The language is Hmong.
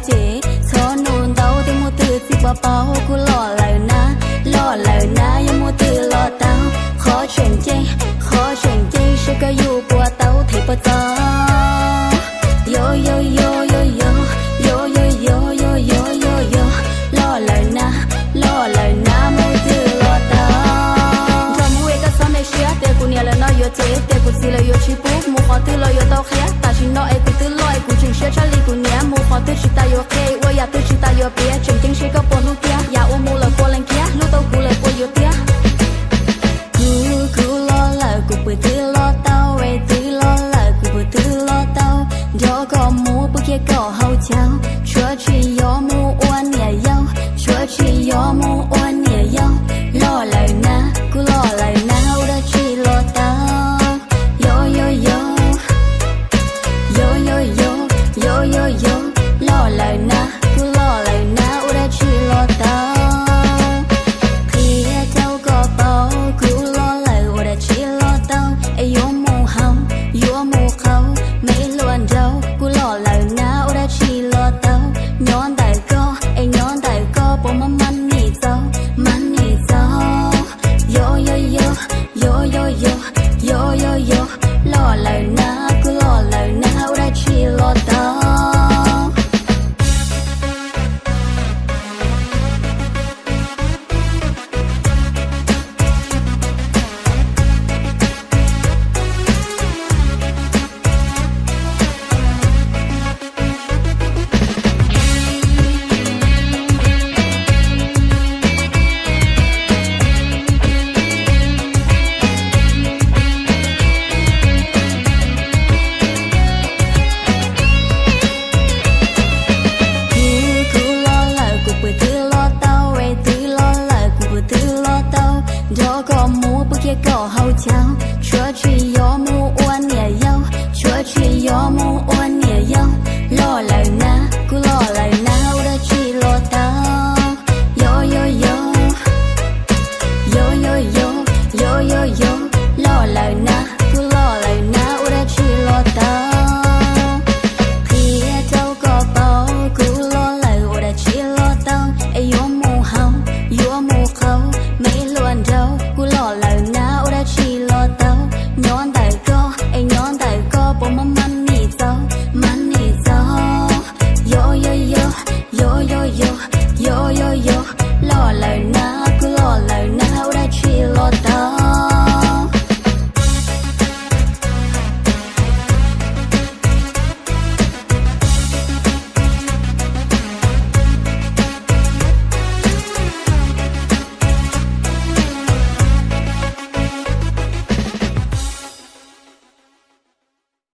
Ces txhob nug ntau, twb muaj twg txiv pov paub, kuv los lawm na, los lawm na, yuav muaj twg los tau. Qhov tseem ceeb, qhov tseem ceeb, saib koj yuav puas tau, them puas txog. Yo yo yo yo yo, yo yo yo yo yo yo yo, los lawm na, los lawm na, muaj twg los tau. Nrog mus es koj txhob me siab, tias kuv niam lawm no yuav cem, tias kuv txiv lawm yuav tsis pub, mus qhov twg los yuav tau qhia. Tam sim no es kuv twb loj es kuv tseem siab tshaj li kuv niam, mus qhov twg tsis tas yuav qhia, ua yam twg tsis tas yuav piav, tseem ceeb seb koj puas hlub thiab, yam uas mus lawm puas lees thiab, hlub tau kuv lawm puas yuav tiag. Kuv, kuv los lawm, kuv puas twb los tau, es twb los lawm, kuv puas twb los tau. Nrog koj mus pub kiag kaum hau caug, tsuav tsis yog mus ua niam yau, tsuav tsis yog mus ua niam yau. Los lawm na, kuv los lawm na, ua dab tsi los tau. Yo yo yo, yo yo yo, yo yo yo.